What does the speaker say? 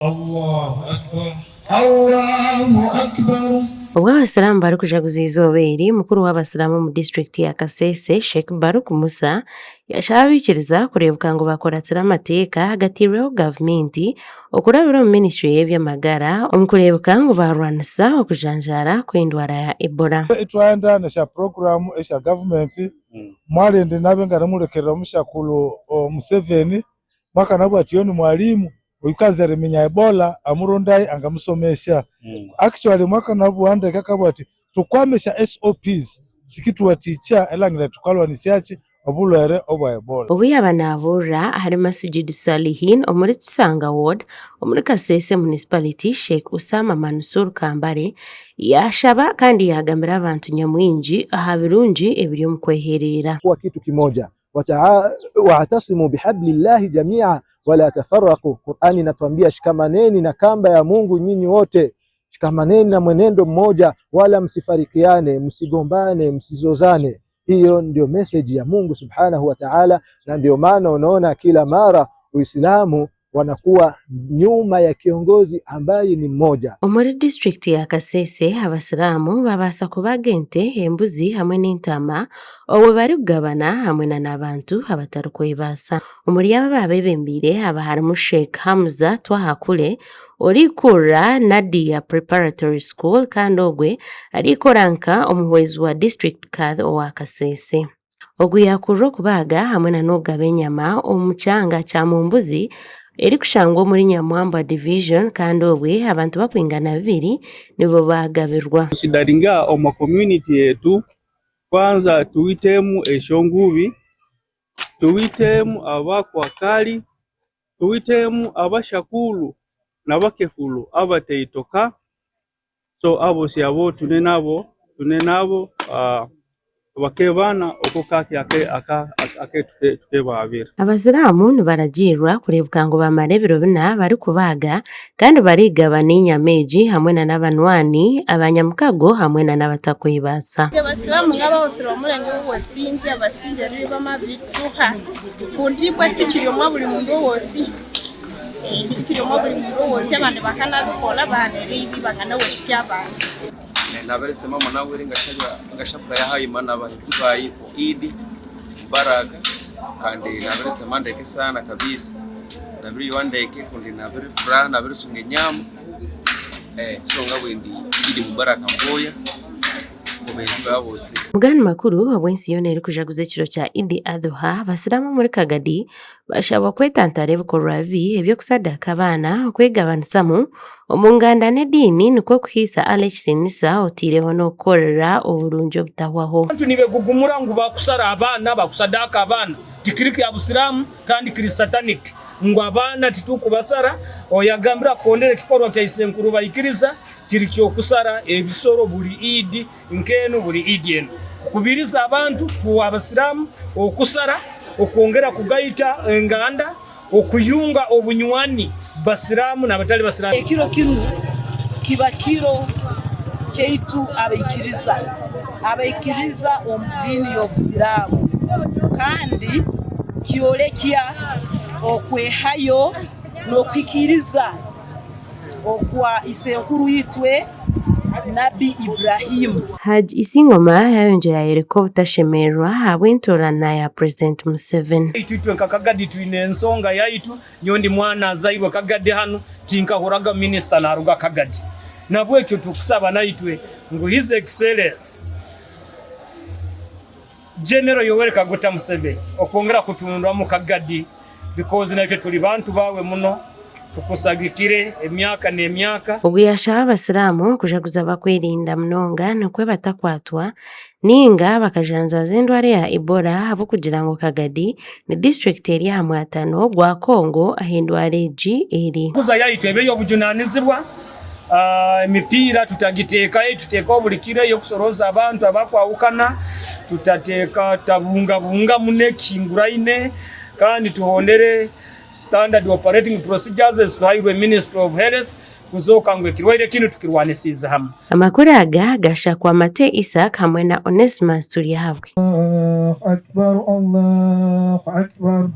Allahu Akbar Allahu Akbar. Obu abasiraamu barikujaguza eizooba eri, mukuru w'abasiraamu omu disiturikiti ya Kasese, Sheikh Baruku Musa yashaba abaikiriza kureebuka ngu bakuratira amateeka agateirweho gavumenti okurabira omu minisitule y'eby'amagara omu kureebuka ngu baarwanisa okujanjaara kw'endwara ya Ebola. Twayenda nesha puroguramu esha gavumenti mwarindi nabe nga nimurekerera omushakulu Museveni mwaka nabwo ati yo ni mwalimu Oyu ariminya Ebola amurondai angamusomesya. Actually mwaka nabuhandika akabugha ati tukwame sha SOPs sikituwatikya elangira tukalwanisya ki obulwere obwa Ebola. Obu yaaba naabuurira ahari Masjid Swalihin omuri Kisanga Ward omuri Kasese Municipality, Sheikh Usama Mansoor Kambare yaashaba kandi yaagambira abantu nyamwingi aha birungi ebiri omu kwehereera. Kuwa kitu kimoja Wa'tasimu bihablillahi jamia wala tafarraqu. Qur'ani inatuambia shikamaneni na kamba ya Mungu nyinyi wote, shikamaneni na mwenendo mmoja, wala msifarikiane, msigombane, msizozane. Hiyo ndio message ya Mungu subhanahu wa ta'ala, na ndio maana unaona kila mara Uislamu wanakuwa nyuma ya kiongozi ambaye ni mmoja. Omuri disiturikiti ya Kasese, abasiraamu babaasa kubaaga ente, embuzi hamwe n'entaama obwo barikugabana hamwe na n'abantu abatarikwebaasa. Omuri abo abaabebembeire aba harimu Sheikh Hamza Twahakule orikukurira Nadia Preparatory School kandi ogwe arikukora nka omuhwezi wa District Kadhi owa Kasese. Ogu yaakurira okubaaga hamwe na n'okugaba enyama omu kyanga kya Mumbuzi erikushangwa omuri Nyamwamba Division kandi obwe abantu bakwingana bibiri nibo baagabirwa. Consideringa omu community yetu kwanza tuwitemu eshongubi, tuwitemu abakwakali, tuwitemu abashakulu na bakekulu abateitoka So abosi abo tune nabo tune nabo uh, bakebana oko kake ake aka ake tukebabira. Abasiraamu nibaragiirwa kureebuka ngu bamara ebiro bina barikubaaga kandi barigabana enyama egi hamwe na n'abanywani, abanyamukago hamwe na n'abatakwebaasa. Abasiraamu nk'abahosire omurenge w'obusingye abasingye ribamabituha kundi ibwe sikiri omwa buri mundu owosi. Tikiri omwa buri mundu owosi abandi bakanabikora baanera eibi bakanawekika abandi. Naberetse mama nawere ngashafurahi haima na bahenzi bayi ku Eid Mubarak kandi naberetse mandeke sana kabisa nabiriwa ndeke kundi nabirifuraha nabirisunga enyama so ngabwendi Eid Mubarak mboya. Mugani makuru, obu ensi yoona erikujaguza ekiro kya Idi Adhuha, abasiraamu omuri Kagadi bashabwa kwetantara ebikorwa bibi eby'okusadaaka abaana, okwegabanisamu omu nganda n'ediini nikwo kuhaisa Allah ekitiinisa oteireho n'okukorera oburungi obutahwaho. Abantu nibegugumura ngu bakusara abaana, bakusadaaka abaana. Tikiri kya busiraamu kandi kiri satanic ngu abaana titukubasara. Oyagambire akuhondera ekikorwa kya isenkuru baikiriza. Kiri ky'okusara ebisoro buri Eid nk'enu buri Eid enu. Kukubiriza abantu tuwe Abasiraamu okusara, okwongera kugaita enganda, okuyunga obunywani Basiraamu n'abatali Basiraamu. Ekiro kinu kiba kiro kyaitu abaikiriza, abaikiriza omu diini y'Obusiraamu kandi kyolekya okwehayo n'okuhikiiriza okwa isenkuru itwe Nabbi Ibrahimu. Hajj Isingoma yayongyera yayoreka obutashemererwa ahabw'entoorana ya Purezidenti Museveni. Baitu itwe nka Kagadi twine ensonga yaitu, nyowe ndi mwana azairwe Kagadi hanu, tinkahuraga minisita naruga Kagadi. Nabwekyo tukusaba naitwe ngu His Excellency General Yoweri Kaguta Museveni okwongera kutundwamu Kagadi because naitwe turi bantu bawe muno tukusagikire emyaka n'emyaka. Ogu yaashaba abasiraamu kujaguza bakwerinda munonga nikwo batakwatwa ninga bakajanjaaza endwara eya Ebola ahabw'okugira ngu Kagadi ni disiturikiti eri aha mwatano gwa Congo ahu endwara egi eri. Kuza yaitu ebe ey'obujunanizibwa, emipiira tutagiteekayo, tuteekaho buri kiro ey'okusorooza abantu abakwahukana, tutateeka tutabungabunga muno ekihinguraine kandi tuhondere standard operating procedures ezituhairwe Ministry of Health kuzooka ngu ekirwaire kinu tukirwanisiize hamwe. Amakuru aga gashakwa Mate Isaac hamwe na Onesmus Turyahabwe. Allahu Akbar Allahu Akbar.